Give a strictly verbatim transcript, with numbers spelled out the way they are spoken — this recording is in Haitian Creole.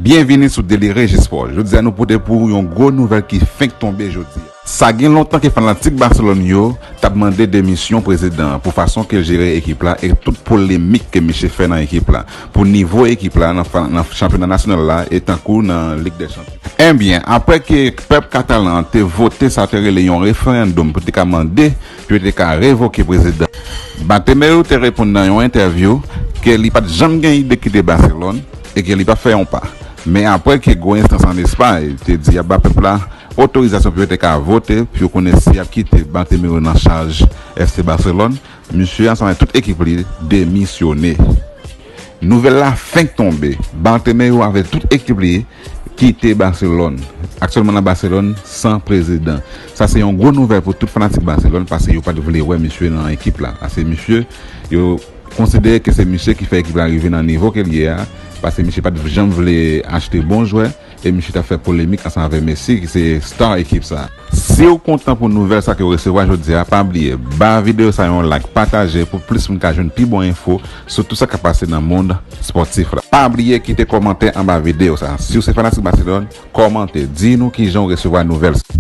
Byenvini sou Daily Régis Sport. Jodi a nou pote pou ou yon gwo nouvèl ki fenk tonbe jodi a. Sa gen lontan ke fanatik Barcelone yo t ap mande demisyon prezidan an pou fason ke l jere ekip la e tout polemik ke misye fè nan ekip la, pou nivo ekip la nan, fa- nan chanpyona nasyonal la e tankou nan Lig dè Chanpyon. Ebyen, apre ke pèp katalan an te vote sa te rele yon referandòm pou te ka mande pou yo te ka revoke prezidan, Bartomeu te reponn nan yon entèvyou ke li pa t janm gen ide kite Barcelone e ke li p ap fè yon pa. Men apre ke gwo enstans ann Espay te di y ap ba pèp la otorizasyon pou yo te ka vote pou yo konnen si y ap kite Bartomeu nan chaj F C Barcelone, misye ansanm avèk tout ekip li demisyone. Nouvèl la fenk tonbe. Bartomeu avèk tout ekip li kite Barcelone. Aktyèlman nan Barcelone san prezidan. Sa se yon gwo nouvèl pou tout fanatik Barcelone paske yo pa t vle wè misye nan ekip la. Paske misye, yo konsidere ke se misye ki fè ekip la rive nan nivo ke l ye a. Paske misye pa t janm vle achte bon jwè e misye t ap fè polemik ansanm avèk Messi ki se star ekip sa. Si w kontan pou nouvèl sa ke w resevwa jodi a, pa bliye ba videyo sa yon like, pataje pou plis moun ka jwenn pi bon enfo sou tout sa k ap pase nan mond spòtif la. Pa bliye kite kòmantè anba videyo sa. Si w se fanatik Barcelone, kòmante, di nou kijan w resevwa nouvèl sa.